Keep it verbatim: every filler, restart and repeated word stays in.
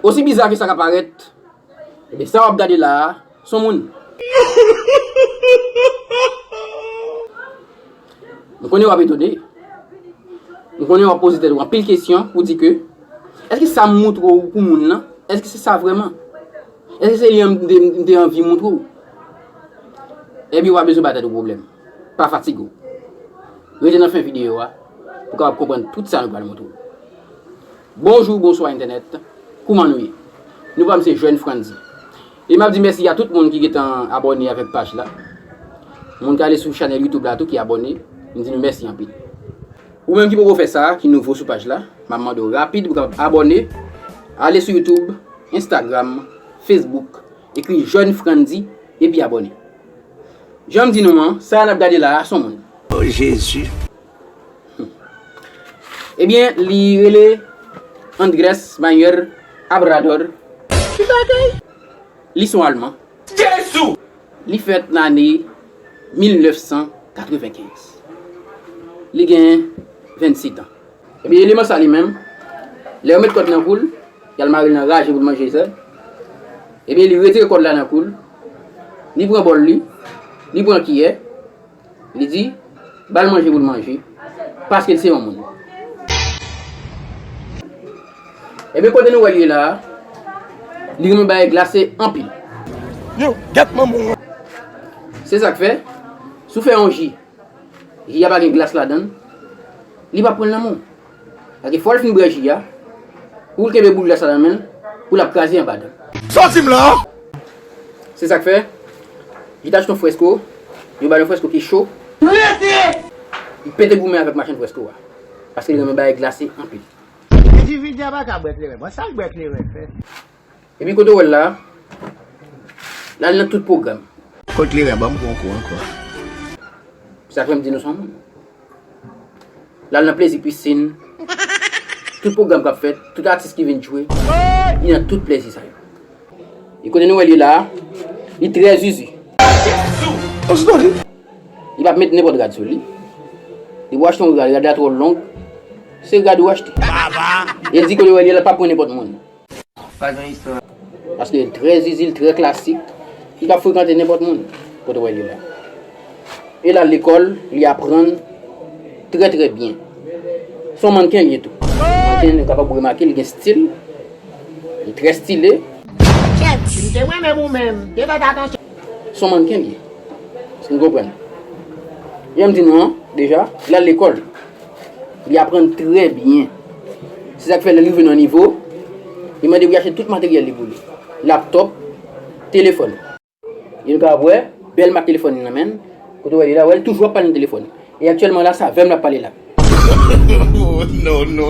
Osi biza ke sa ka parèt, ebyen, sa w ap gade la a, se yon moun. M konnen w ap etone. M konnen w ap poze tèt ou anpil kesyon pou di ke, èske sa m montre w pou moun nan, èske se sa vrèman? Èske se li an m te, m te anvi montre w? Ebyen, w pa bezwen ba tèt ou pwoblèm. Pa fatige w. Rete nan fen videyo a pou w kapab konprann tout sa nou pral montre w. Bonjou, bonswa entènèt. Kouman nou ye? Nou pa m se Jèn Frandzy. E m ap di mèsi a tout moun ki gentan abòne avèk paj la. Moun k ale sou chanèl YouTube la tou ki abòne, m di nou mèsi anpil. Ou menm ki poko fè sa, ki nouvo sou paj la, m ap mande w rapid pou w kapab abòne. Ale sou YouTube, Instagram, Facebook, ekri Jèn Frandzy epi abòne. Jan m di nou an, sa n ap gade la a, se yon moun. Oh, Jezi. Ebyen, li rele Andres Mayer Abrador. Ki bagay? Li se yon Alman. Jezi! Li fèt nan ane mil nèf san katrevenkenz. Li gen vennsenk an. Ebyen, eleman sa li menm, lè yo met kòd nan kou l, y al mare l nan raje pou l manje zèb. Ebyen, li retire kòd la nan kou l, li pran bòl li, li pran kiyè, li di, ba l manje pou l manje, paske l se yon moun. Ebyen, kote nou wè l ye la a, li renmen bagay glase anpil. Yo, gèt manman w. Se sa k fè, si w fè yon ji, ji a pa gen glas ladan l, li p ap pran l nan men w. Paske fò l fin bwè ji a, pou l kenbe boul glas la nan men l, pou l ap kraze anba dan l. Sa w di m la a? Se sa k fè, li t achte yon frèsko, yo ba l yon frèsko ki cho. Li pete goumen avèk machann frèsko a, paske li renmen bagay glase anpil. Endividi a pa ka bwè kleren. Bon, sa l bwè kleren fè? Epi kote w wè l la, l al nan tout pwogram. Kot kleren, ban m pran kou ankò. Sa k fè m di nou se yon moun. L al nan plezi pisin, tout pwogram k ap fèt, tout atis ki vin jwe, li nan tout plezi sa yo. E kote nou wè l ye la a, li trè zuzu. Li p ap met nenpòt rad sou li. Li pou achte yon rad, rad la twò long, se rad ou achte. E l di kote w wè l ye la, l p ap pran nenpòt moun. Pa gen istwa. Paske l trè zizi, l trè klasik. Li p ap frekante nenpòt moun. Kote w wè l ye la. E l al lekòl, li aprann trè, trè byen. Se yon mannken li ye tou. Mannken, nou kapab remake, li gen stil. Li trè stile. Kèt, si m te mwen menm ou menm, te fè atansyon. Se yon mannken li ye. Èske nou konprann? Jan m di nou an, deja, l al lekòl. Li aprann trè byen. Se sa k fè lè l rive nan yon nivo, li mande pou y achte tout materyèl li pou li. Laptòp, telefòn. E nou kapab wè, bèl mak telefòn li nan men l. Kote w wè li la, wè l toujou ap pale nan telefòn. E aktyèlman la, se avè m l ap pale la. No, no, no, no.